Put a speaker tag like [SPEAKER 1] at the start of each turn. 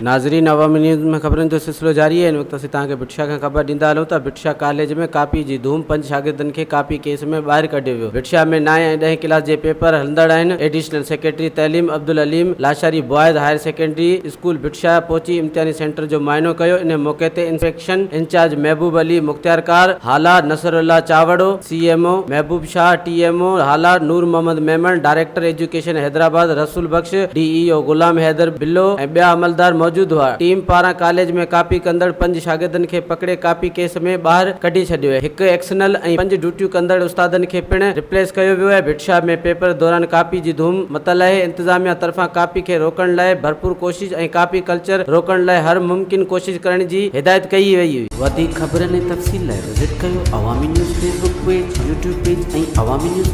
[SPEAKER 1] ناظرين عوامي نيوز ۾ خبرن جو سلسلو جاري آهي هن وقت اسين توهان کي ڀٽ شاهه کان خبر ڏيندا هلون ته ڀٽ شاهه ڪاليج ۾ ڪاپي جي ڌوم پنج شاگردن کي ڪاپي ڪيس ۾ ٻاهر ڪڍيو ويو ڀٽ شاهه ۾ نائين ۽ ڏهين ڪلاس جي پيپر هلندڙ آهن ايڊيشنل سيڪريٽري تعليم Abdul Aleem Lashari boys higher secondary school Bhit Shah پهچي امتحاني سينٽر جو معائنو ڪيو ان موقعي تي انسپيڪشن انچارج محبوب علي مختيارڪار Hala Nasrullah Chawro C M O Mehboob Shah T M O Hala Noor Muhammad Memon director education Hyderabad Rasool Bakhsh D E O Ghulam Haider Billo ۽ ٻيا عملدار موجود هئا. ٽيم پاران ڪاليج ۾ ڪاپي ڪندڙ پنج شاگردن کي پڪڙي ڪاپي ڪيس ۾ ٻاهر ڪڍي ڇڏيو آهي. هڪ ايڪسنل ۽ پنج ڊيوٽيون ڪندڙ استادن کي پڻ رپليس ڪيو ويو آهي. ڀٽ شاهه ۾ پيپر دوران ڪاپي جي ڌوم متل آهي. انتظاميا طرفان ڪاپي کي روڪڻ لاء ڀرپور ڪوشش ۽ ڪاپي ڪلچر روڪڻ لاء هر ممڪن ڪوشش ڪرڻ جي هدايت ڪئي وئي. وڌيڪ خبرن ۽ تفصيل لاء وزٽ ڪيو Awami news Facebook page, YouTube page ۽ Awami news.